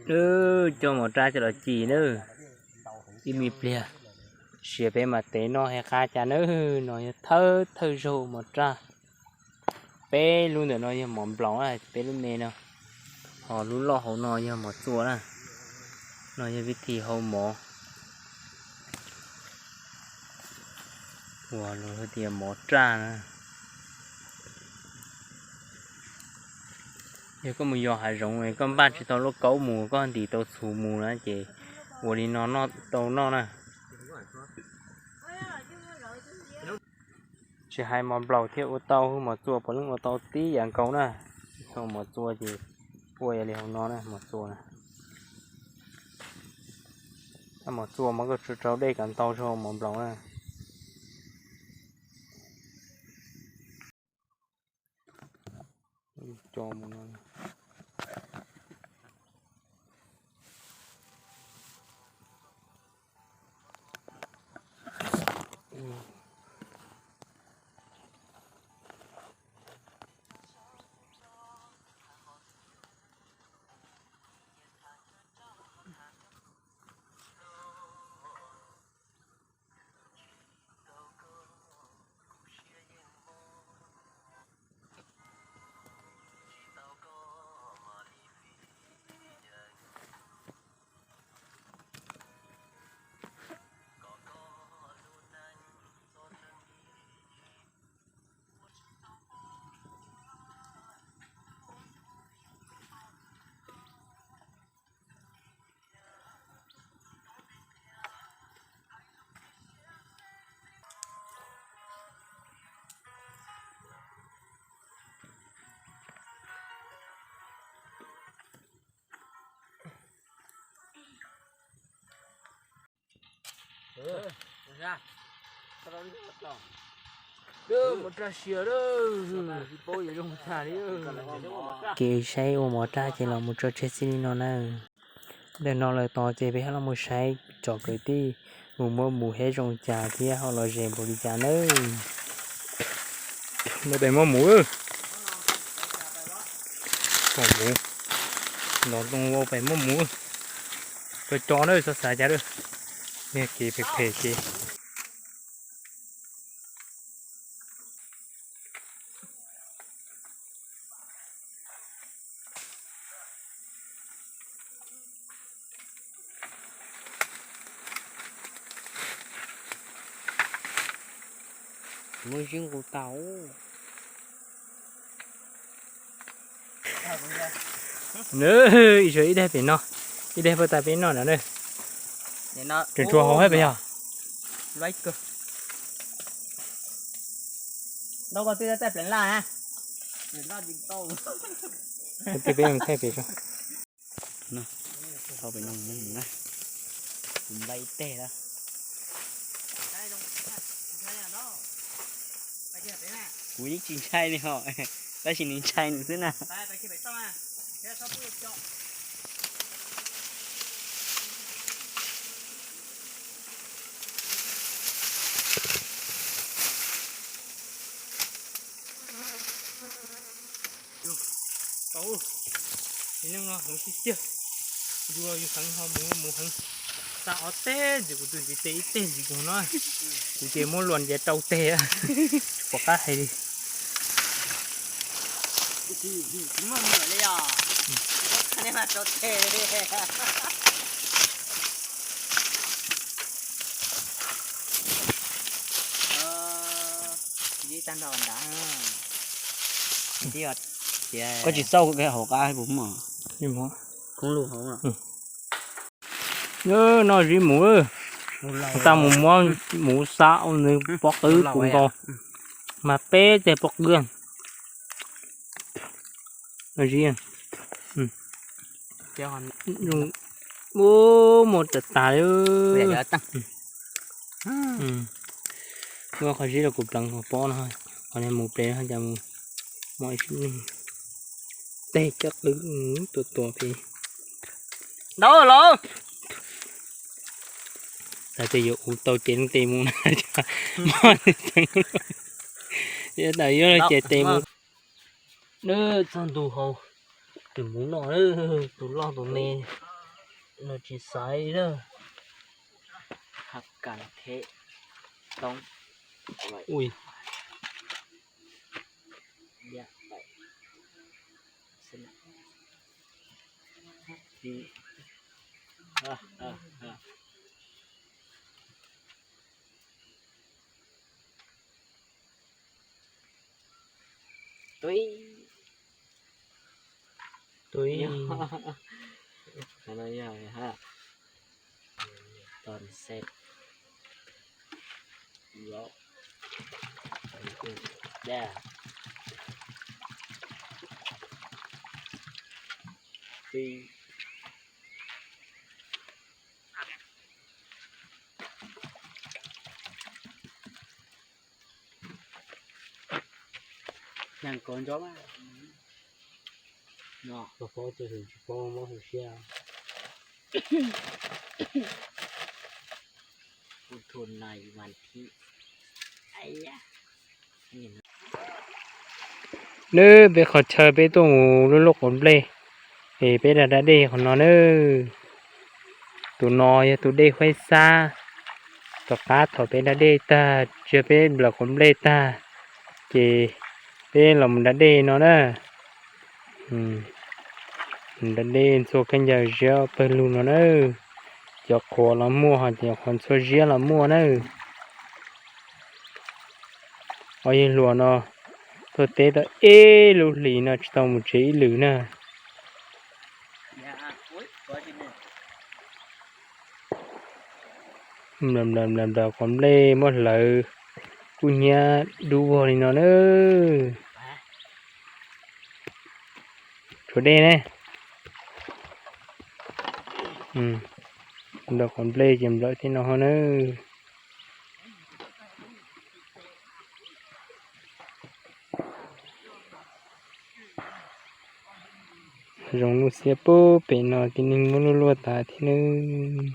Coj mov raj coj los ci nawb. Ib me pliag siav peb mam tev noj thiab qab cas nawb. No yog thawj thawj zaug mov raj. Peb lub ntawm no yog mov nplaum na, peb lub me no. Ho lub loj hauv no yog mov txua na. No yog vib thim hau mov uas luag hu tias mov raj na. Yog koj mus yos hav zoov koj npaj tsis tau lauj kaub mus, koj ntim tau txhuv mus na ces ua li no tau noj na. Tsis hais mov nplaum thiab ua tau, mov txua puav leej ua tau tib yam nkaus na. Mov txua ces ua yog li hauv no na, mov txua na. Mov txua mas koj tsuas rau dej kom ntau zog mov nplaum na. Kev saib ua mov raj ces los mus tso tseg txij li no na. Ntawm no lawm tod ces peb ho los mus saib tsom kwv tij mus muab mus hab zoo cas thiab ho los zes npaum li cas nawb. Muab pem muab mus, pom mus, los zoo ua pem muab mus, co co na, txhob xav cas lawm, niag kev phem phem ces. Muab zib nqus tau. Nws, ib zaug ib daig pem no, ib daig puag ta peb noj no na. Tseem tshuav hauv hab pem yog. Twb peb thaij pem. Kuv nplai ib teg lawm. Kuv yeej tsis ntshai li os, tab sis nws ntshai nws xwb na. Tau, tsis neej no heev tiag tiag. Yus los yus heev ho mus mus heev. Xa ob teg ntxiv kuv tus ntxiv tes ib teg ntxiv kuv no. Kuv ces muab luas ntiav rau teg, tsis pom qab hais li. Koj tsis xauj hauv qab puas muaj? Khoob lug hauv. Noj zib mus, tau mus muab mus xa nws pob qwb puv nkaus, mas peb teg pob qwb. Zib, ub, muaj tas tas li. Muab qhov zib rau kuv pleev qhov pob no, qhov niag mus plev no cas mus muaj ib sib neeg teg coj qwb tua tua pem. Ntau los. Xav tias yuav ua tau cev leej tes mus na, yuav tau yuav cev tes mus. Nws txog ntu hauv, tus mus noj, tus loj tus me, Nws tsis xaiv li na. Hab kas theb toob. Ui. Tui. Tui. Ton set. Lov. Da. Tui. Nag kov ntsob mas. Koj paub tej hwm tsis paub mob hwm siab. Kuv thum nais vas thib. Nab peb qhov chaw peb tuaj mus lub lub quav nplej, es peb da da dej qhov no na. Tus no yog tus dej Huaib Xab. Tom qab thaum peb da dej tag, tsiag peb nplawm quav nplej tag, ces peb los mus da dej no na. Da dej ntxhua khaub ncaws ziab pawg lug no na. Cov qhuav los muaj, ho cov qhuav ntxhua ziab los muaj na. Ob yawg hluas no tuaj teb tau ib lub hlis no tsis tau mus tsev ib lwm na. Nplawm nplawm nplawm quav nplej muab hlawv kub hnyiab dub vog li no na. Tshuav dej ne. Nplawm quav nplej ces nplawm tej no na. Zoo lub xiab pub pem no tib neeg muab luaj luaj tas thiab nawb.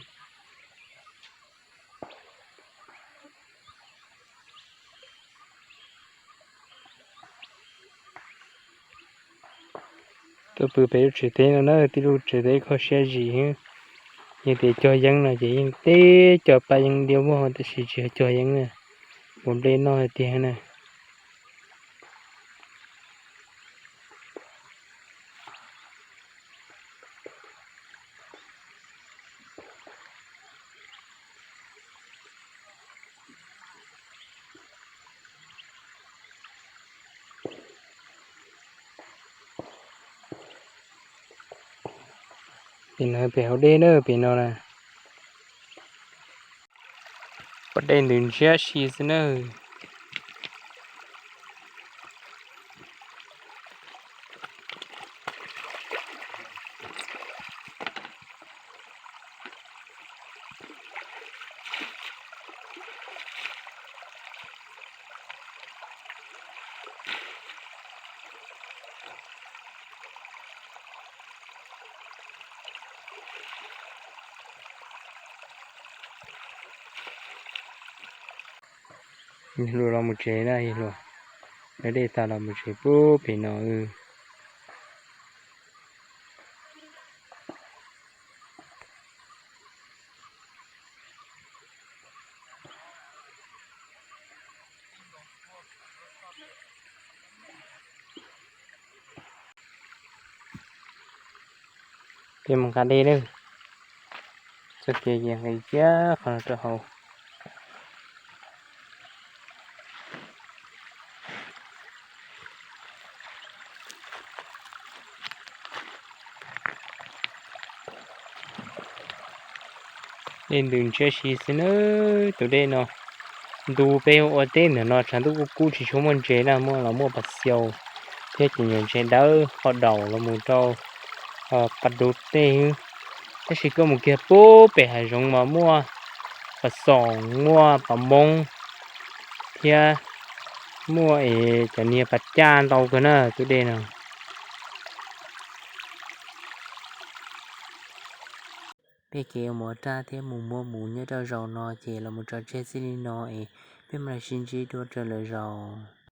Tuaj pw pem lub tsev teb no na, tib lub tsev teb kho siab zim heev. Yog tias cog yeeb no ces yeej teb cog paj yeeb diab vog tab sis tsis yog cog yeeb na, ua nplej noj tiag na. Pem no pem hauv dej na, pem no na. Pom dej ntws ntshiab si xwb na. Yawg hluas los mus tsev na, yawg hluas. Lawv dej tas los mus tsev pub pem no. Peb mus nqa dej lawm. Txoj kev ces nqis kiag qhov no rau hauv. Dej ntws ntshiab si xwb nawb. Tus dej no, ntu peb ua teb ntawm no tshav ntuj kub kub tsis tshua muaj ntses na, muaj los muaj pas xyaus thiab cov nyuam ntses dawb qhov daus los mus rau pas dub tej. Tab sis koj mus kiag pub pem hav zoov mas muaj pas xoom, muaj pas moob thiab muaj es cov niag pas caj ntau kawg na tus dej no. Peb kev mus ua raj thiab mus muab mus nyob rau zaum no ces los mus tso tseg xwb li no es peb mam li sib ntsib dua rau lwm zaus.